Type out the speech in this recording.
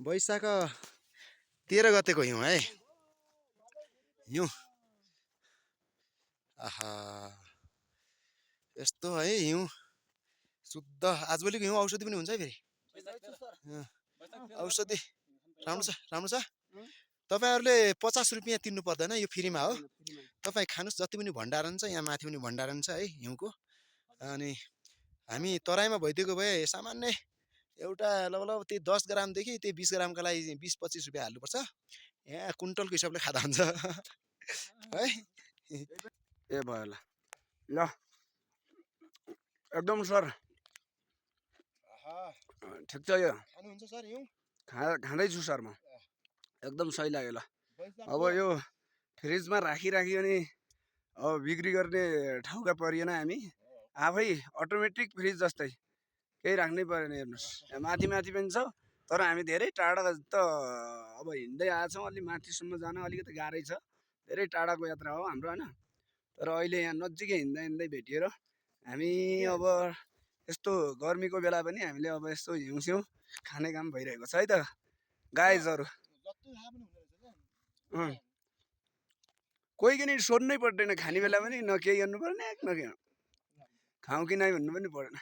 वैशाख 13 गतेको हिउँ है। हिउँ आहा यस्तो है हिउँ शुद्ध। आजभोलिको हिउँ औषधि पनि हुन्छ है फेरि। औषधि राम्रो छ। तपाईँहरूले 50 रुपियाँ तिर्नु पर्दैन, यो फ्रीमा हो। तपाईँ खानुहोस्, जति पनि भण्डारण छ यहाँ माथि पनि भण्डारण छ है हिउँको। अनि हामी तराईमा भइदिएको भए सामान्य एउटा लगभग त्यही 10 ग्रामदेखि त्यही 20 ग्रामका लागि 20-25 रुपियाँ हाल्नुपर्छ। यहाँ कुन्टलको हिसाबले खाँदा हुन्छ है। ए भयो ल ल एकदम सर ठिक छ। यो खानुहुन्छ सर हिउँ? खाँदैछु सर म, एकदम सही लाग्यो। ल अब यो फ्रिजमा राखिराखी अनि अब बिक्री गर्ने ठाउँका परिएन। हामी आफै अटोमेटिक फ्रिज जस्तै केही राख्नै परेन। हेर्नुहोस् यहाँ माथि माथि पनि छ, तर हामी धेरै टाढा त अब हिँड्दै आएछौँ। अलि माथिसम्म जान अलिकति गाह्रै छ, धेरै टाढाको यात्रा हो हाम्रो होइन। तर अहिले यहाँ नजिकै हिँड्दा हिँड्दै भेटिएर हामी अब यस्तो गर्मीको बेला पनि हामीले अब यस्तो हिउँस्यौँ खाने काम भइरहेको छ है त गाइजहरू। कोही पनि सोध्नै पर्दैन खाने बेला पनि, न केही गर्नुपर्ने न के खाउँ कि नै भन्नु पनि पर्दैन।